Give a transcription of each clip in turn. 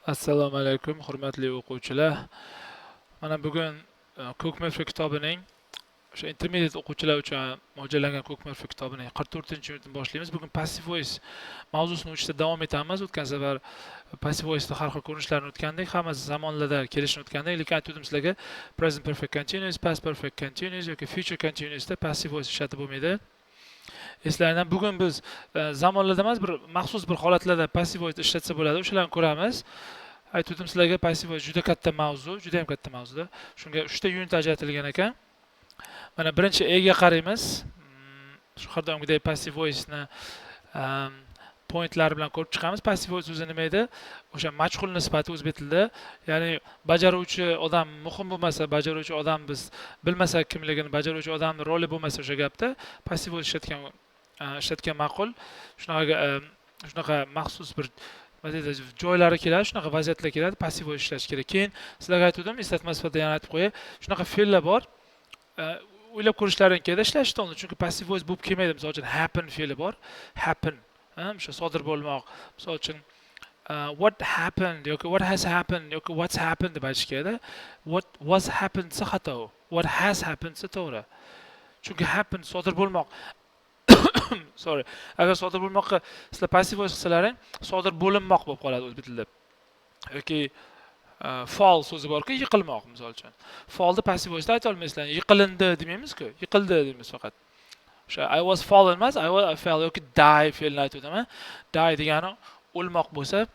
Assalomu alaykum, hurmatli o'quvchilar. Mana bugun Ko'k miltiq kitobining, o'sha intermediate o'quvchilar uchun mo'ljallangan Ko'k miltiq kitobining 44-unitini boshlaymiz. Bugun passive voice mavzusini o'tishda davom etamiz. O'tgan safar passive voice'ni har xil ko'rinishlarini o'tgandik, hamma zamonlarda kelishini o'tgandik, lekin aytgandim sizlarga, present perfect continuous, past perfect continuous yoki future continuousda passive voice ishlatib bo'lmaydi. Eslaringdan, bugun biz zamonlarda emas, bir maxsus bir holatlarda passive voice ishlatsa bo'ladi, o'shalarni ko'ramiz. Aytgandim sizlarga, passive voice juda katta mavzu, juda ham katta mavzuda. Shunga uchta unit ajratilgan ekan. Mana birinchi A ga qaraymiz. Shu har doimgidek passive voice'ni pointlari bilan ko'rib chiqamiz. Passive voice o'zi nima edi? O'sha majhul nisbati o'zbek tilida, ya'ni bajaruvchi odam muhim bo'lmasa, bajaruvchi odam biz bilmasak kimligini, bajaruvchi odamni roli bo'lmasa o'sha gapda passive voice ishlatgan ma'qul. Shunaqa maxsus bir, nima deydi, joylari keladi, shunaqa vaziyatlar keladi, passive voice ishlash kerak. Keyin sizlarga aytgandim, eslatma sifatida yana aytib qo'yay, shunaqa fe'llar bor, o'ylab ko'rishlaring kerak ishlashdan oldin, chunki passive voice bo'lib kelmaydi. Misol uchun, happen fe'li bor, happen, o'sha sodir bo'lmoq. Misol uchun, what happened yoki what has happened yoki what's happened deb aytish kerakda. What was happened desa xato, what has happened desa to'g'ri, chunki happen sodir bo'lmoq. Sorry, agar sodir bo'lmoqqa sizlar passive voice qilsalaring, sodir bo'linmoq bo'lib qoladi o'zbek tilida. Yoki fall so'zi borku, yiqilmoq. Misol uchun, fallni passive voiceda ayta olmaysizlar, yiqilindi demaymizku, yiqildi deymiz faqat. O'sha I was fallen emas, I was, I fell. Yoki die fe'lini aytib, die degani o'lmoq bo'lsa,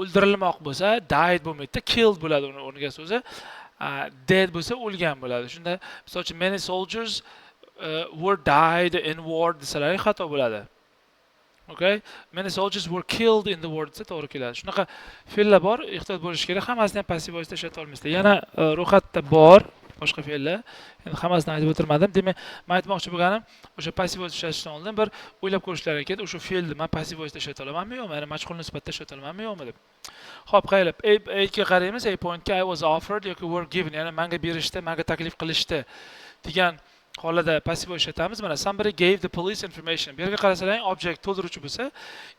o'ldirilmoq bo'lsa, died bo'lmaydida, killed bo'ladi uni o'rniga so'zi. Dead bo'lsa, o'lgan bo'ladi. Shunda, misol uchun, many soldiers were died in war desalar xato bo'ladi. Okay, many soldiers were killed in the war desa to'g'ri keladi. Shunaqa fe'llar bor, ehtiyot bo'lish kerak, hammasini ham passive voice'da ishlata olmaysizlar. Yana ro'yxatda bor boshqa fe'llar, endi hammasini aytib o'tirmadim. Demak, man aytmoqchi bo'lganim, o'sha passive voice ishlatishdan oldin bir o'ylab ko'rishlari kerak, o'sha fe'lni man passive voice'da ishlata olamanmi, yo'qmi, ya'ni majhul nisbatda ishlata olamanmi, yo'qmi deb. Ho'p, qaranglar, A ga qaraymiz, A pointga. I was offered yoki were given, ya'ni manga berishdi, manga taklif qilishdi degan holatda passive voice ishlatamiz. Mana, somebody gave the police information. Bu yerga qarasalaring, object to'ldiruvchi bo'lsa,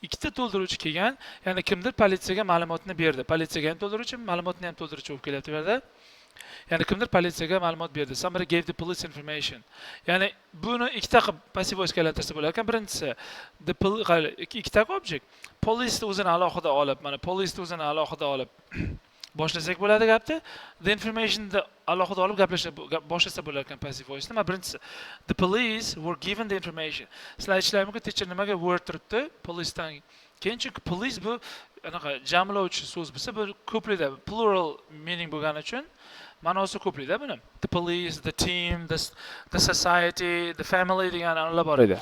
ikkita to'ldiruvchi kelgan, ya'ni kimdir politsiyaga ma'lumotni berdi. Politsiyaga ham to'ldiruvchi, ma'lumotni ham to'ldiruvchi bo'lib kelyapti bu yerda. Ya'ni kimdir politsiyaga ma'lumot berdi. Somebody gave the police information. Ya'ni buni ikkita qilib passive voice aylantirsa bo'lar ekan. Birinchisi, the qaranglar, ikkita object. Police o'zini alohida olib, mana police o'zini alohida olib boshlasak bo'ladi gapni. The informationni alohida olib gaplasha boshlasa bo'lar ekan passive voice. Nima birinchisi? The police were given the information. Sizlar aytishlari mumkin, teacher, nimaga were turibdi policedan keyin? Chunki police bu anaqa jamlovchi so'z bo'lsa, bu ko'plikda, plural meaning bo'lgani uchun ma'nosi ko'plikda buni. The police, the team, the society, the family degan analar bor edi.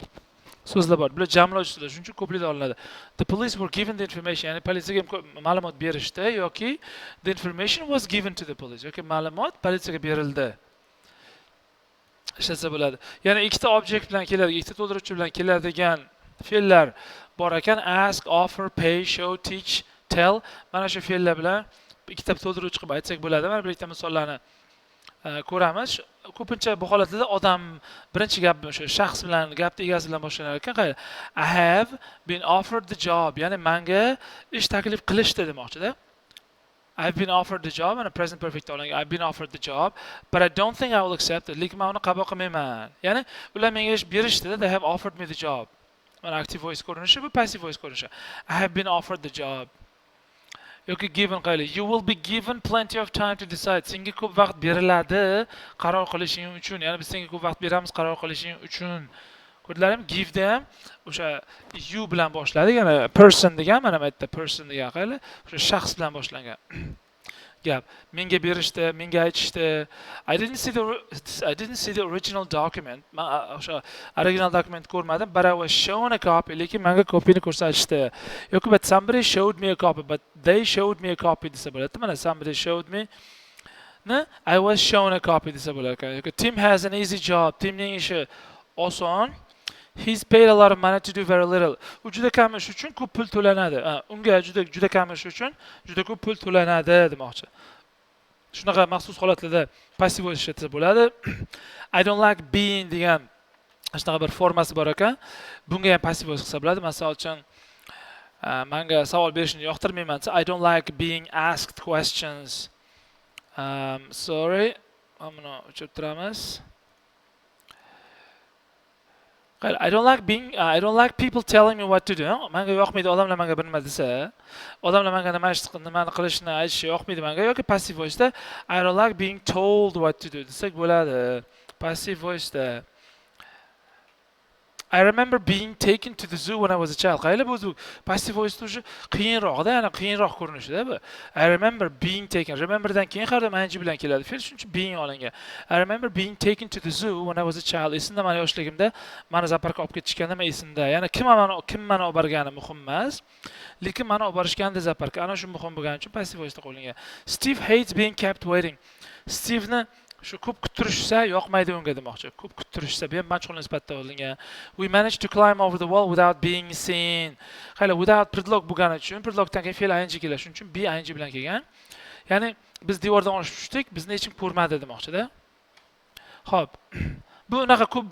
So'zlar bor. Bular jamlovchi so'zlar, shuning uchun ko'plikda olinadi. The police were given the information, ya'ni politsiyaga ma'lumot berishdi yoki the information was given to the police yoki ma'lumot politsiyaga berildi. Ishlatsa bo'ladi. Ya'ni ikkita object bilan keladi, ikkita to'ldiruvchi bilan keladigan fe'llar bor ekan. Ask, offer, pay, show, teach, tell. Mana shu fe'llar bilan ikkita to'ldiruvchi qilib aytsak bo'ladi. Mana bir ikkita misollarni ko'ramiz. Ko'pincha bu holatlarda odam birinchi gap o'sha shaxs bilan, gapni egasi bilan boshlanar ekan. Qarang, I have been offered the job, ya'ni manga ish taklif qilishdi demoqchida. I've been offered the job, mana present perfect olingan. I've been offered the job, but I don't think I will accept it. Lekin men uni qabul qilmayman. Ya'ni ular menga ish berishdi, they have offered me the job. Mana active voice ko'rinishi, bu passive voice ko'rinishi. I have been offered the job. Yoki given qayli. You will be given plenty of time to decide. Senga ko'p vaqt beriladi qaror qilishing uchun. Ya'ni biz senga ko'p vaqt beramiz qaror qilishing uchun. Ko'rdilaringmi? Give'da ham o'sha you bilan boshladi. Ya'ni person degan, mana bu yerda person degan qayli, o'sha shaxs bilan boshlangan gap. Menga berishdi, menga aytishdi. I didn't see the original document. Man o'sha original document ko'rmadim, but I was shown a copy. Lekin menga kopiyani ko'rsatishdi. Yoki but somebody showed me a copy, but they showed me a copy desa bo'ladi. Mana somebody showed me ni I was shown a copy desa bo'lar ekan. Yoki Tim has an easy job. Timning ishi oson. He's paid a lot of money to do very little. U juda kam ish uchun ko'p pul to'lanadi. Ha, unga juda juda kam ish uchun juda ko'p pul to'lanadi demoqchi. Shunaqa maxsus holatlarda passive voice ishlatsa bo'ladi. I don't like being degan shunaqa bir formasi bor ekan. Bunga ham passive voice qilsa bo'ladi. Masalan uchun, Manga savol berishni yoqtirmayman desa, "I don't like being asked questions." Sorry, buni o'chirib turamiz. I don't like people telling me what to do. Manga yoqmaydi odamlar manga bir nima desa, odamlar manga nima ish, nimani qilishni aytishi yoqmaydi manga yoki passive voice'da "I don't like being told what to do" desak bo'ladi. Passive voice'da. I remember being taken to the zoo when I was a child. Qaranglar, bu passive voice уже qiyinroqda, ya'ni qiyinroq ko'rinishida bu. I remember being taken. Rememberdan keyin har doim ing bilan keladi. Fe'l, shuning uchun being olingan. I remember being taken to the zoo when I was a child. Esimda, mani yoshligimda mani zooparkka olib ketishganda men esimda. Ya'ni kim mani olib borgani muhim emas. Lekin mani olib borishganda zooparkka, ana shu muhim bo'lgani uchun passive voice'da qo'yilgan. Steve hates being kept waiting. Steveni shu ko'p kuttirishsa yoqmaydi unga demoqchi. Ko'p kuttirishsa, bu ham majhul nisbatda olingan. We managed to climb over the wall without being seen. Qaranglar, without predlog bo'lgani uchun predlogdan keyin fe'l ing keladi. Shuning uchun be ing bilan kelgan. Ya'ni biz devordan oshib tushdik, bizni hech kim ko'rmadi demoqchida. Xo'p. Bu unaqa ko'p,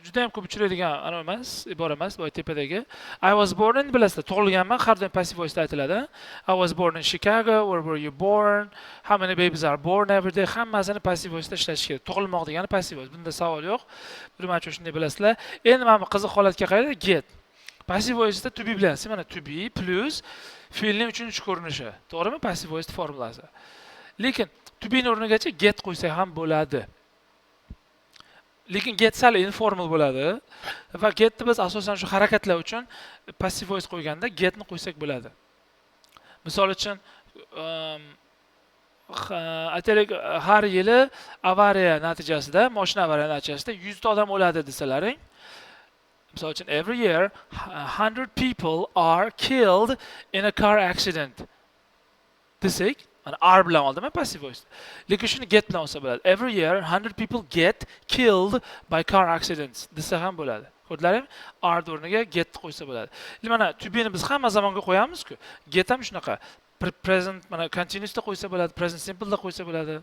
juda ham ko'p uchraydigan anavi emas, ibora emas, boya tepadagi. I was born in, bilasizlar, tug'ilganman, har doim passive voice'da aytiladi. I was born in Chicago, where were you born? How many babies are born every day? Hammasini passive voice'da ishlatish kerak. Tug'ilmoq degani passive voice. Bunda savol yo'q. Buni mana shunday bilasizlar. Endi mana bu qiziq holatga qaranglar, get. Passive voice'da to be bilasizlar, mana to be plus fe'lning uchinchi ko'rinishi. To'g'rimi? Passive voice formulasi. Lekin to be o'rnigacha get qo'ysak ham bo'ladi. Lekin get sal informal bo'ladi va getni biz asosan shu harakatlar uchun passive voice qo'yganda getni qo'ysak bo'ladi. Misol uchun, aytaylik, har yili avariya natijasida, moshina avariya natijasida 100 ta odam o'ladi desalaring, misol uchun, every year 100 people are killed in a car accident desak, mana are bilan oldim passive voice. Lekin shuni get bilan olsa bo'ladi. Every year 100 people get killed by car accidents desa ham bo'ladi. Ko'rdilaringmi? Are o'rniga get qo'ysa bo'ladi. Mana to be'ni biz hamma zamonga qo'yamiz-ku. Get ham shunaqa. Present, mana continuousda qo'ysa bo'ladi, present simpleda qo'ysa bo'ladi.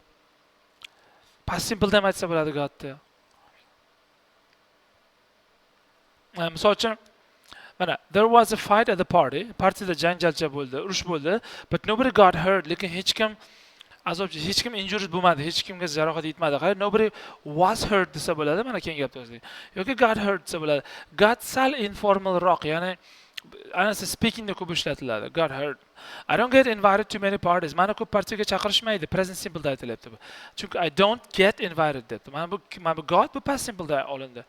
Past simpleda ham aytsa bo'ladi gotni. Misol uchun, mana there was a fight at the party. Partida janjalcha bo'ldi, urush bo'ldi, but nobody got hurt. Lekin hech kim azob, hech kim injured bo'lmadi, hech kimga jarohat yetmadi. Qarang, nobody was hurt desa bo'ladi, mana keyingi gapda o'zi. Yoki got hurt desa bo'ladi. Got sal informalroq, ya'ni ayniqsa speakingda ko'p ishlatiladi. Got hurt. I don't get invited to many parties. Mani ko'p partiyaga chaqirishmaydi. Present simple da aytilyapti bu. Chunki I don't get invited debdi. Mana bu got, bu past simple da olindi.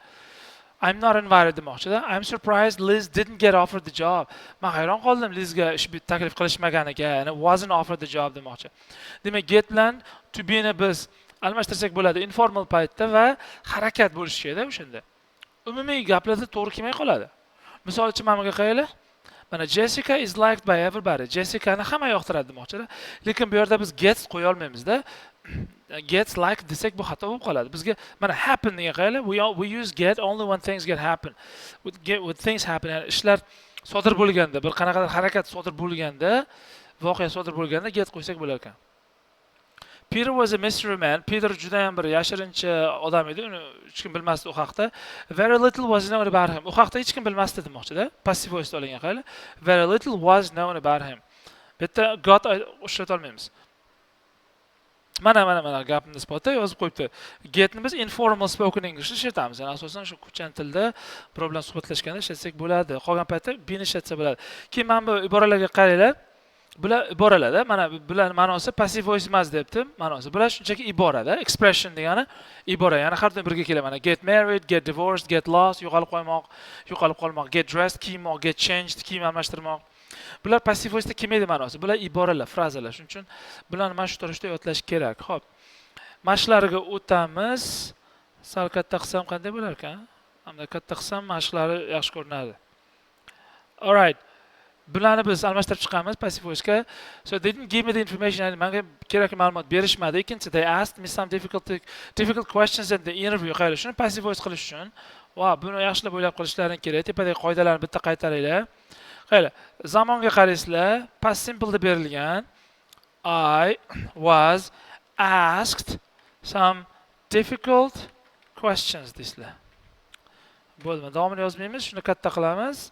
I'm not invited demoqchida. I'm surprised Liz didn't get offered the job. Men hayron qoldim Lizga ish taklif qilishmaganiga, ya'ni wasn't offered the job demoqchi. Demak, get bilan to be'ni biz almashtirsak bo'ladi informal paytda va harakat bo'lishi kerak o'shanda. Umumiy gaplarda to'g'ri kelmay qoladi. Misol uchun, mana bunga qaranglar. Mana Jessica is liked by everybody. Jessicani hamma yoqtiradi demoqchida. Lekin bu yerda biz gets qo'ya olmaymizda. Gets liked desak, bu xato bo'lib qoladi. Bizga mana happen degan qaranglar. We use get only when things get happen. With get when things happen, ya'ni ishlar sodir bo'lganda, bir qanaqadir harakat sodir bo'lganda, voqea sodir bo'lganda get qo'ysak bo'lar ekan. Peter was a mystery man. Peter juda ham bir yashirincha odam edi. Uni hech kim bilmasdi u haqda. Very little was known about him. U haqda hech kim bilmasdi demoqchida. Passive voice olingan, qaranglar. Very little was known about him. Bu yerda got ishlata olmaymiz. Mana gapni isboti yozib qo'yibdi. Getni biz informal spoken English ishlatamiz. Ya'ni asosan shu ko'chan tilda birov bilan suhbatlashganda ishlatsak bo'ladi. Qolgan paytda be'ni ishlatsa bo'ladi. Keyin mana bu iboralarga qaranglar. Bular iboralarda, mana bular ma'nosi passive voice emas debdi, ma'nosi. Bular shunchaki iborada, expression degani ibora, ya'ni har doim birga keladi. Mana get married, get divorced, get lost, yo'qolib qo'ymoq, yo'qolib qolmoq, get dressed, kiyinmoq, get changed, kiyim almashtirmoq. Bular passive voice'da kelmaydi ma'nosi. Bular iboralar, frazalar. Shuning uchun bularni mana shu tarzda yodlash kerak. Xo'p. Mashqlarga o'tamiz. Sal katta qilsam qanday bo'lar ekan? Hamda katta qilsam mashqlari yaxshi ko'rinadi. Alright. Bularni biz almashtirib chiqamiz passive voice'ga. So they didn't give me the information. Ya'ni menga kerakli ma'lumot berishmadi. Ikkinchi, they asked me some difficult questions in the interview. Qaranglar, shuni passive voice qilish uchun va buni yaxshilab o'ylab qilishlaring kerak. Tepadagi qoidalarni bitta qaytaringlar. Qaranglar, zamonga qaraysizlar, past simple deb berilgan. I was asked some difficult questions deysizlar. Bo'ldi, davomini yozmaymiz, shuni katta qilamiz.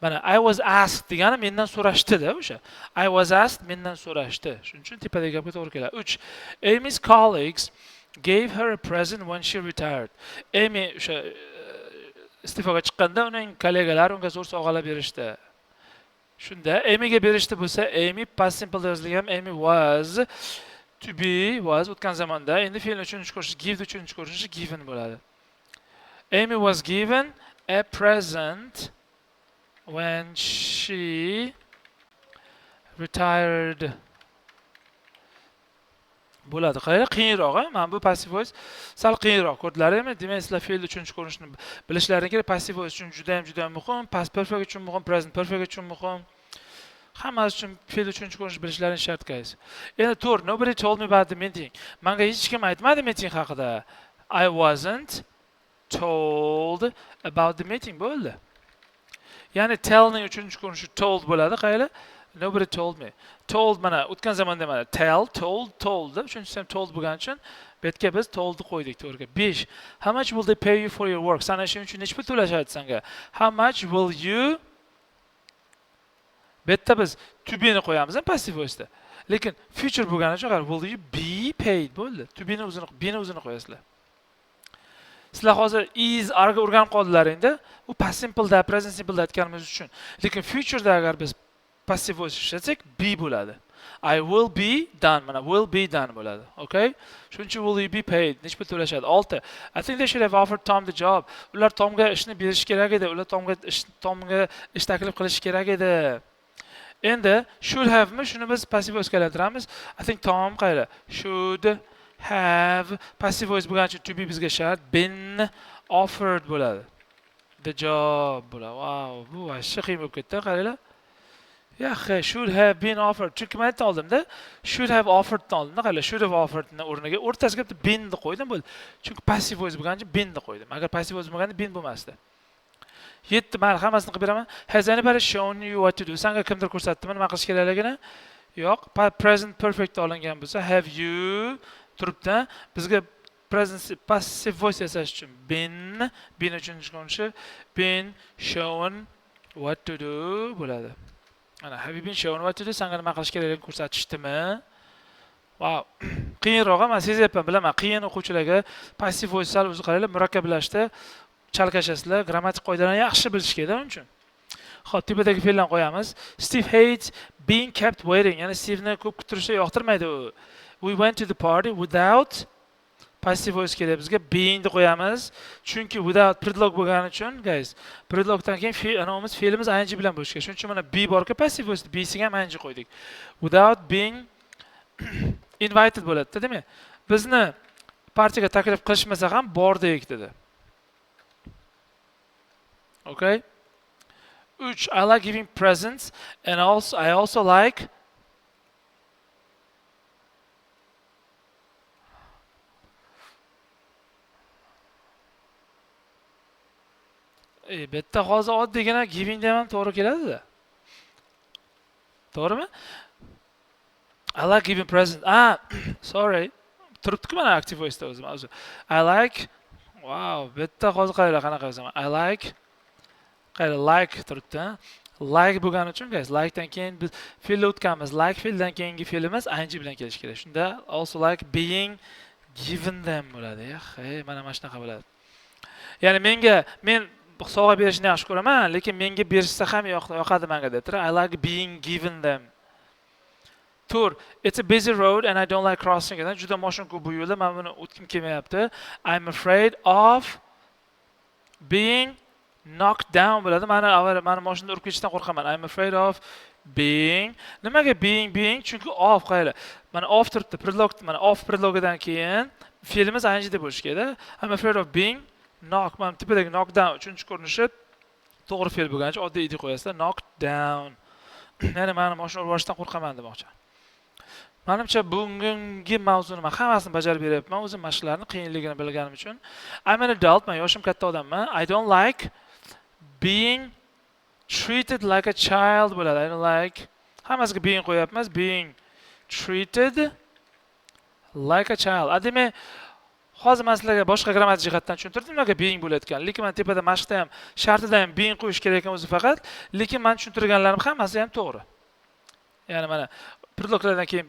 Mana I was asked degani mendan so'rashdi-da o'sha. I was asked mendan so'rashdi. Shuning uchun tepadagi gapga to'g'ri keladi. 3. Amy's colleagues gave her a present when she retired. Amy o'sha iste'foga chiqqanda uning kollegalari unga zo'r sovg'alar berishdi. Shunda Amy'ga berishdi bo'lsa, Amy past simple yozilgan, Amy was to be was o'tgan zamonda. Endi fe'lni uchinchi ko'rinishi give uchinchi ko'rinishi given bo'ladi. Amy was given a present when she retired bo'ladi. Qaranglar, qiyinroq, a? Mana bu passive voice sal qiyinroq. Ko'rdilaringmi? Demak, sizlar fe'l uchinchi ko'rinishini bilishlaring kerak. Passive voice uchun juda ham juda ham muhim, past perfect uchun muhim, present perfect uchun muhim. Hammasi uchun fe'l uchinchi ko'rinish bilishlaring shart, guys. Endi 4. Nobody told me about the meeting. Menga hech kim aytmadi meeting haqida. I wasn't told about the meeting bo'ldi. Ya'ni tellning uchinchi ko'rinishi told bo'ladi. Qaranglar. Nobody told me. Told mana o'tgan zamonda mana tell, told, told deb uchinchisi ham told bo'lgani uchun bu yerga biz toldni qo'ydik to'g'riga. 5. How much will they pay you for your work? Sana ishing uchun necha pul to'lashadi senga? How much will you? Bu yerda biz to be ni qo'yamiz passive voice'da. Lekin future bo'lgani uchun qarang, will you be paid bo'ldi. To be ni o'zini, be ni o'zini qo'yasizlar. Sizlar hozir is are ga o'rganib qoldilaringda, u past simple-da, present simple-da aytganimiz uchun. Lekin future-da agar biz passive voice ishlatsak, be bo'ladi. I will be done, mana will be done bo'ladi. Okay? Shuning uchun will you be paid? Necha pul to'lashadi? 6. I think they should have offered Tom the job. Ular Tomga ishni berish kerak edi. Ular Tomga ish taklif qilish kerak edi. Endi should have mi? Shuni biz passive voice ga aylantiramiz. I think Tom qayerda? Should have passive voice bo'lgani uchun to be bizga shart, been offered bo'ladi. The job bo'ladi. Wow, bu vashsha qiyin bo'lib ketdi, qaranglar. Yaxshi, should have been offered. Chunki men aytdim oldimda, should have offered dan oldimda, qaranglar, should have offered ni o'rniga o'rtasiga bitta been ni qo'ydim, bo'ldi. Chunki passive voice bo'lgani uchun been ni qo'ydim. Agar passive voice bo'lmaganda been bo'lmasdi. 7, mayli, hammasini qilib beraman. Has anybody shown you what to do? Sanga kimdir ko'rsatdimi nima qilish kerakligini? Yo'q. Present perfect olingan bo'lsa, have you turibdi. Bizga present passive voice yasash uchun been, been uchinchi ko'rinishi been shown what to do bo'ladi. Mana have you been shown what to do? Sanga nima qilish kerakligini ko'rsatishdimi? Wow. Qiyinroq, men sezyapman, bilaman. Qiyin o'quvchilarga passive voice sal o'zi qaranglar, murakkablashdi. Chalkashasizlar, grammatik qoidalarni yaxshi bilish kerak uning uchun. Xo'p, tepadagi fe'ldan qo'yamiz. Steve hates being kept waiting. Ya'ni Steve-ni ko'p kuttirishni yoqtirmaydi u. We went to the party without passive voice kerak bizga being deb qo'yamiz. Chunki without predlog bo'lgani uchun, guys, predlogdan keyin anavimiz fe'limiz ing bilan bo'lishi kerak. Shuning uchun mana be borku passive voice be-siga ham ing qo'ydik. Without being invited bo'ladi-da, demak. Bizni partiyaga taklif qilishmasa ham bordik dedi. Okay? 3. I like giving presents and also I also like bu yerda hozir oddiygina giving ham to'g'ri keladi-da. To'g'rimi? I like giving presents. Ah, sorry. Turibdi-ku mana active voice-da o'zim. O'zi. I like. Wow, bu yerda hozir qaranglar qanaqa yozaman. I like qaranglar, like turibdi. Like bo'lgani uchun, guys, like dan keyin biz fe'lni o'tganmiz. Like fe'ldan keyingi fe'limiz ing bilan kelishi kerak. Shunda also like being given them bo'ladi. Hey, mana shunaqa bo'ladi. Ya'ni menga men sovg'a berishni yaxshi ko'raman, lekin menga berishsa ham yoqadi menga deb turadi. I like being given them. 4. It's a busy road and I don't like crossing it. Juda mashina ko'p bu yo'lda, men buni o'tkim kelmayapti. I'm afraid of being knocked down bo'ladi. Mani avval mani mashinada urib ketishdan qo'rqaman. I'm afraid of being. Nimaga being being? Chunki of qaranglar. Mana of turibdi, predlog, mana of predlogidan keyin fe'limiz ing deb bo'lishi kerak. I'm afraid of being knock. Mana tepadagi knock down uchinchi ko'rinishi to'g'ri fe'l bo'lgani uchun oddiy ed qo'yasizlar. Knocked down. Ya'ni mani mashina urib yuborishidan qo'rqaman demoqchi. Menimcha bugungi mavzuni men hammasini bajarib beryapman. O'zim mashqlarning qiyinligini bilganim uchun. I'm an adult, men yoshim katta odamman. I don't like being treated like a child bo'ladi. I don't like hammasiga being qo'yapmiz. Being treated like a child. A demak, Hozir man sizlarga boshqa grammatik jihatdan tushuntirdim, nimaga being bo'layotgan. Lekin man tepada mashqda ham, shartida ham being qo'yish kerak ekan o'zi faqat, lekin man tushuntirganlarim hammasi ham to'g'ri. Ya'ni mana predloglardan keyin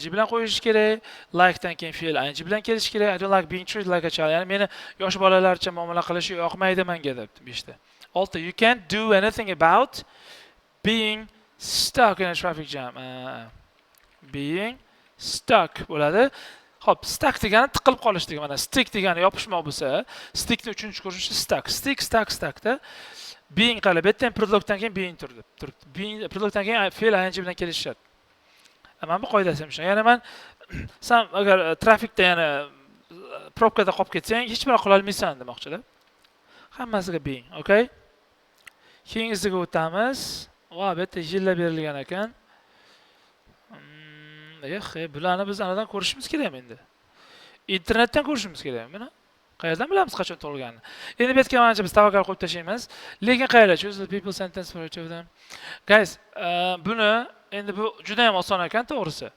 ing bilan qo'yish kerak, like dan keyin fe'l ing bilan kelishi kerak. I don't like being treated like a child. Ya'ni meni yosh bolalarcha muomala qilishi yoqmaydi menga debdi 5 ta. 6, you can't do anything about being stuck in a traffic jam. Being stuck bo'ladi. Xo'p, stuck degani tiqilib qolish degani. Mana stick degani yopishmoq bo'lsa, stickni uchinchi ko'rinishi stuck. Stick, stuck, stuck da. Being qala, bu yerda ham predlogdan keyin being turdi. Turibdi. Being predlogdan keyin fe'l ing bilan kelishi shart. Mana bu qoidasi ham shunaqa. Ya'ni man san agar trafikda, ya'ni probkada qolib ketsang, hech nima qila olmaysan demoqchida. Hammasiga being, okay? Keyingisiga o'tamiz. Va bu yerda yillar berilgan ekan. Eh, bularni biz anadan ko'rishimiz kerak endi. Internetdan ko'rishimiz kerak buni. Qayerdan bilamiz qachon tug'ilganini? Endi bu yerga manimcha biz tavakkal qo'yib tashlaymiz. Lekin qayerda? Choose the people sentence for each of them. Guys, buni endi bu juda ham oson ekan to'g'risi.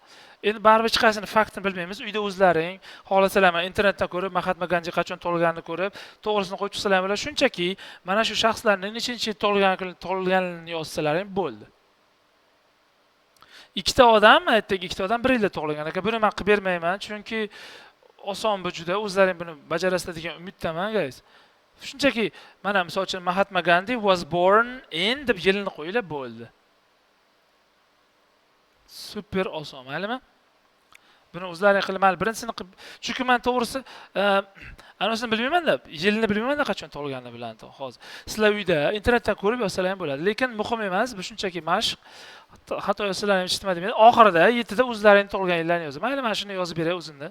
Endi baribir hech qaysini faktini bilmaymiz. Uyda o'zlaring xohlasalar mana internetdan ko'rib, Mahatma Gandhi qachon tug'ilganini ko'rib, to'g'risini qo'yib chiqsalar bo'ladi. Shunchaki mana shu shaxslarning nechinchi yil tug'ilganini yozsalar ham bo'ldi. Ikkita odam, aytdik, ikkita odam bir yilda tug'ilgan ekan. Buni men qilib bermayman, chunki oson bu juda. O'zlaring buni bajarasizlar degan umiddaman, guys. Shunchaki mana misol uchun Mahatma Gandhi was born in deb yilini qo'yinglar, bo'ldi. Super oson, maylimi? Buni o'zlaring qilib, mayli, birinchisini qilib, chunki men to'g'risi, anosini bilmayman-da, yilini bilmayman-da qachon tug'ilganini bilan hozir. Sizlar uyda internetdan ko'rib yozsalar ham bo'ladi, lekin muhim emas, bu shunchaki mashq. Xato yozsalar ham hech nima demaydi. Oxirida 7da o'zlaring tug'ilgan yillarini yozing. Mayli, mana shuni yozib beray o'zimda.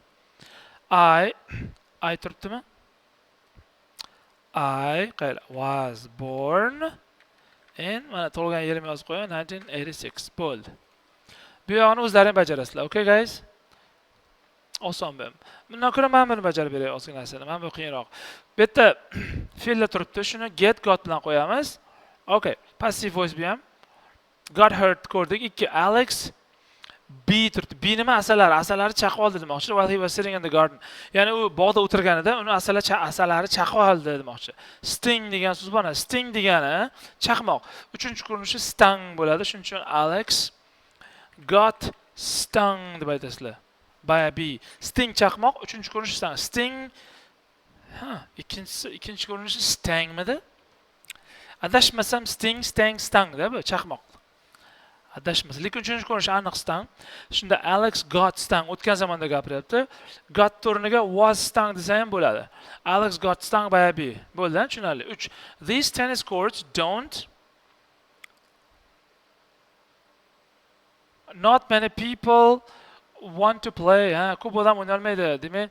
I turibdimi? I qayla was born in, mana tug'ilgan yilimni yozib qo'yaman, 1986 bo'ldi. Bu yog'ini o'zlaring bajarasizlar. Okay, guys? Oson bu. Bundan ko'ra men buni bajarib beray ozgina narsani. Mana bu qiyinroq. Bu yerda fe'llar turibdi. Shuni get, got bilan qo'yamiz. Okay, passive voice bu ham. Got hurt ko'rdik. 2, Alex bee turibdi. Bee nima? Asalari. Asalari chaqib oldi demoqchi. While he was sitting in the garden. Ya'ni u bog'da o'tirganida uni asalari chaqib oldi demoqchi. Sting degan so'z bor. Sting degani chaqmoq. Uchinchi ko'rinishi stung bo'ladi. Shuning uchun Alex got stung deb aytasizlar. By a bee. Sting chaqmoq, uchinchi ko'rinishi stung. Sting, ha, ikkinchisi, ikkinchi ko'rinishi stangmidi? Adashmasam sting, stang, stung da bu chaqmoq. Adashmasam, lekin uchinchi ko'rinishi aniq stung. Shunda Alex got stung o'tgan zamonda gapiryapti. Got o'rniga was stung desa ham bo'ladi. Alex got stung by a bee. Bo'ldi, tushunarli. 3. These tennis courts don't not many people want to play. Ha, ko'p odam o'ynolmaydi. Demak,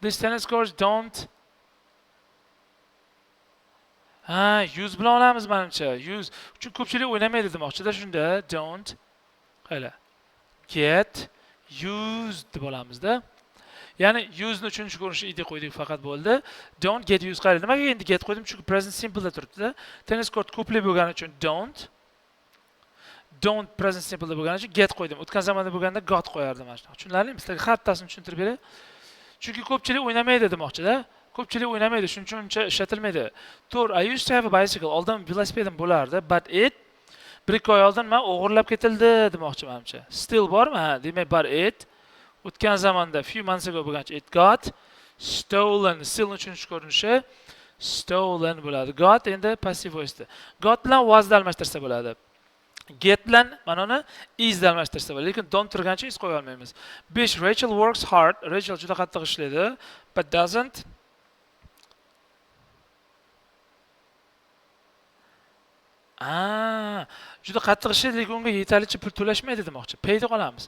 these tennis courts don't, ha, use bilan olamiz manimcha. Use. Chunki ko'pchilik o'ynamaydi demoqchida. Shunda don't qayla get used deb olamizda. Ya'ni use ni uchinchi ko'rinishi id qo'ydik faqat bo'ldi. Don't get used qayla. Nimaga endi get qo'ydim? Chunki present simple da turibdi-da. Tennis court ko'plik bo'lgani uchun don't. Don't present simple da bo'lgani uchun get qo'ydim. O'tgan zamonda bo'lganda got qo'yardim mana shunaqa. Tushunarlimi? Sizlarga har bittasini tushuntirib beray. Chunki ko'pchilik o'ynamaydi demoqchida. Ko'pchilik o'ynamaydi, shuning uchun uncha ishlatilmaydi. To'rt, I used to have a bicycle. Oldin veloosipedim bo'lardi, but it 1-2 oy oldin men o'g'irlab ketildi demoqchi manimcha. Still bormi? Ha, demak but it o'tgan zamonda few months ago bo'lgancha it got stolen. Still uchinchi ko'rinishi stolen bo'ladi. Got endi passive voice'da. Got bilan wasni almashtirsa bo'ladi. Get bilan mana uni is almashtirsa bo'ladi. Lekin don't turgancha is qo'ya olmaymiz. 5, Rachel works hard. Rachel juda qattiq ishlaydi, but doesn't juda qattiq ishlaydi, lekin unga yetarlicha pul to'lashmaydi demoqchi. Payda qolamiz.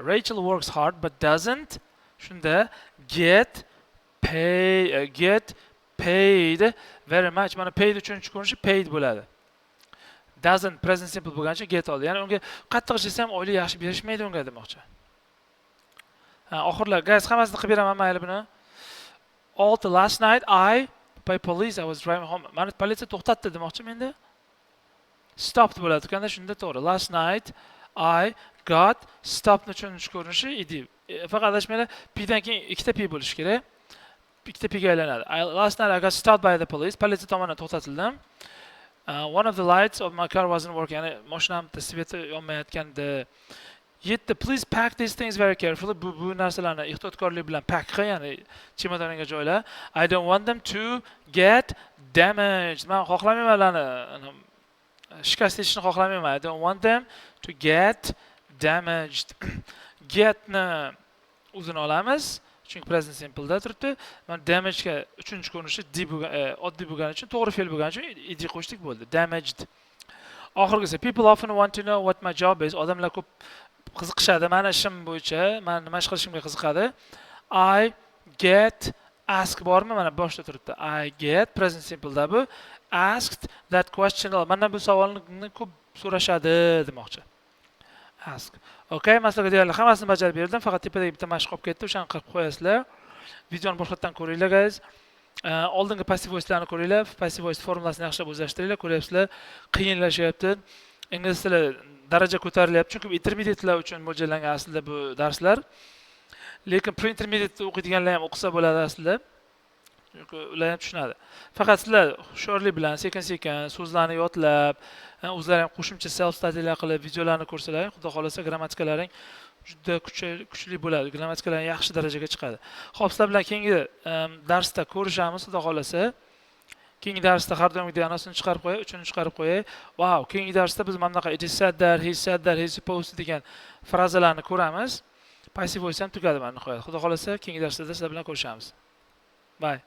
Rachel works hard but doesn't shunda get pay, get paid very much. Mana paid uchinchi ko'rinishi paid bo'ladi. Doesn't present simple bo'lgancha get oldi. Ya'ni unga qattiq ishlasa ham oylik yaxshi berishmaydi unga demoqchi. Ha, oxirlar, guys, hammasini qilib beraman, mayli buni. 6, last night I by police I was driving home. Mani politsiya to'xtatdi demoqchi menda. Stopped bo'ladi ekanda, shunda to'g'ri. Last night I got stopni uchinchi ko'rinishi ed. Faqat adashmanglar, pdan keyin ikkita p bo'lishi kerak, ikkita p ga aylanadi. Last night I got stopped by the police. Politsiya tomonidan to'xtatildim. One of the lights of my car wasn't working. Ya'ni mashinamda свет i yonmayotgandi. Yetti. Please pack these things very carefully. Bu narsalarni ehtiyotkorlik bilan pack qil, ya'ni chemodaningga joyla. I don't want them to get damaged. Man xohlamayman ularni shikast yetishini xohlamayman. I don't want them to get damaged. Getni o'zini olamiz, chunki present simpleda turibdi. Mana damagega uchinchi ko'rinishi d bo'lgan, oddiy bo'lgani uchun, to'g'ri fe'l bo'lgani uchun ed qo'shdik, bo'ldi. Damaged. Oxirgisi, people often want to know what my job is. Odamlar ko'p qiziqishadi mani ishim bo'yicha, man nima ish qilishimga qiziqadi. I get ask bormi? Mana boshida turibdi. I get present simpleda bu. Asked that question. Mana bu savolni ko'p so'rashadi demoqchi. Ask. Okay, man sizlarga deyarli hammasini bajarib berdim, faqat tepadagi bitta mashq qolib ketdi, o'shani qilib qo'yasizlar. Videoni boshqatdan ko'ringlar, guys. Oldingi passive voicelarni ko'ringlar, passive voice formulasini yaxshilab o'zlashtiringlar. Ko'ryapsizlar, qiyinlashyapti. Ingliz tili daraja ko'tarilyapti, chunki intermediatelar uchun mo'ljallangan aslida bu darslar. Lekin pre-intermediate o'qiydiganlar ham o'qisa bo'ladi aslida. Chunki ular ham tushunadi. Faqat sizlar hushyorlik bilan sekin-sekin so'zlarni yodlab, o'zlari ham qo'shimcha self studylar qilib, videolarni ko'rsalaring, Xudo xohlasa, grammatikalaring juda kuchli bo'ladi. Grammatikalaring yaxshi darajaga chiqadi. Xo'p, sizlar bilan keyingi darsda ko'rishamiz, Xudo xohlasa. Keyingi darsda har doimgidek anasini chiqarib qo'yay, uchini chiqarib qo'yay. Wow, keyingi darsda biz mana bunaqa it is said that, he said that, he supposed to degan frazalarni ko'ramiz. Passive voice ham tugadi mana nihoyat. Xudo xohlasa, keyingi darslarda sizlar bilan ko'rishamiz. Bye.